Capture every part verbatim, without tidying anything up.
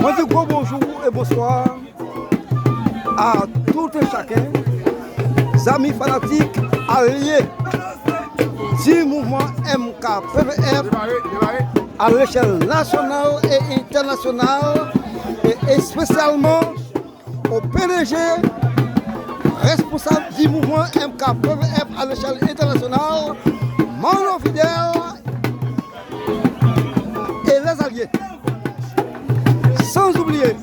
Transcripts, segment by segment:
Mwen di gwo bonjou e bonswa a tout e chaken, zanmi fanatik, alye di mouvman M K P V F a lechèl nasyonal e entènasyonal, e espesyalman o P D G, responsab di mouvman M K P V F a lechèl entènasyonal, Manno Fidèl e lèzalye. San oubliye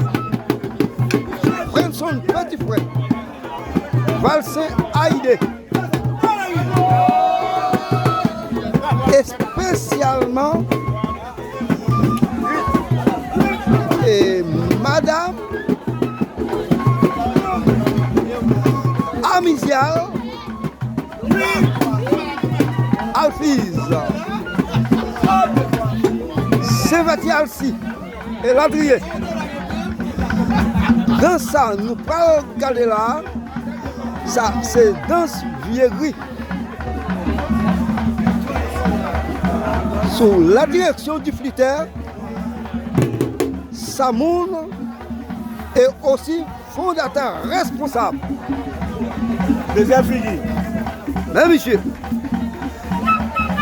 Frenson Petit Frè, Valsen Ayide, espesyalman e madanm Amizyal, Alfiz, Sevati Alsi, elatriye. Dans sa nou pral gade la, sa se dans vye gri. Sou la direksyon di flitè Samoun e osi fondatè responsab. Dezyèm figi. Men misye.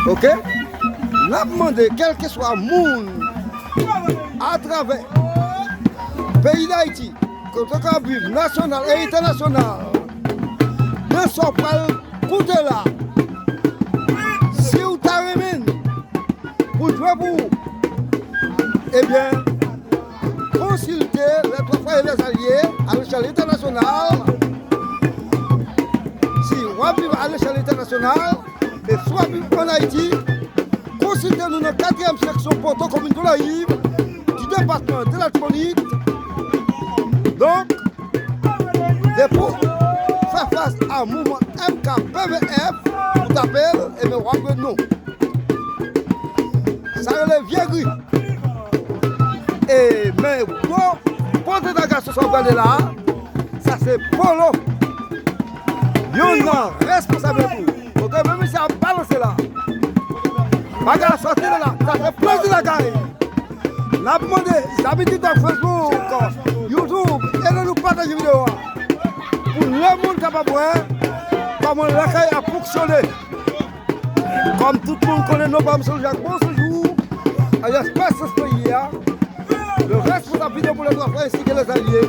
Oke? N ap mande kèlkeswa moun atravè peyi Dayiti, kote w ka viv nasyonal e entènasyonal, de sa w pral koute la. Si w ta renmen n pou jwe pou ou, ebyen, konsilte lè twa frè e lèzalye a lechèl entènasyonal. Si w ap viv a lechèl entènasyonal e si w ap viv ann Ayiti, konsilte nou nan katriyèm seksyon Pòto, komin Gonayiv, di depatman de Latibonit. Donk, depi w fè fas a mouvman M K P V F, ou tape l, ebyen w ap jwenn nou. Sa rele vye gri. E men gwo pote nan gason sa w gade la, sa se Polo. Youn nan responsab tou. Oke, men misye ap balanse la. Bagay la soti la, sa se plezi lakay. N ap mande zanmi TikTok, Facebook, YouTube, ede nou pataje videyo a pou lemonn kapab wè kòman lakay ap fonksyone. Kòm tout moun konnen non pa m se Jacques Bonsejour, alyas Pasans peyi a, le responsab vidéo pou lè twa frè ensi ke lèzalye.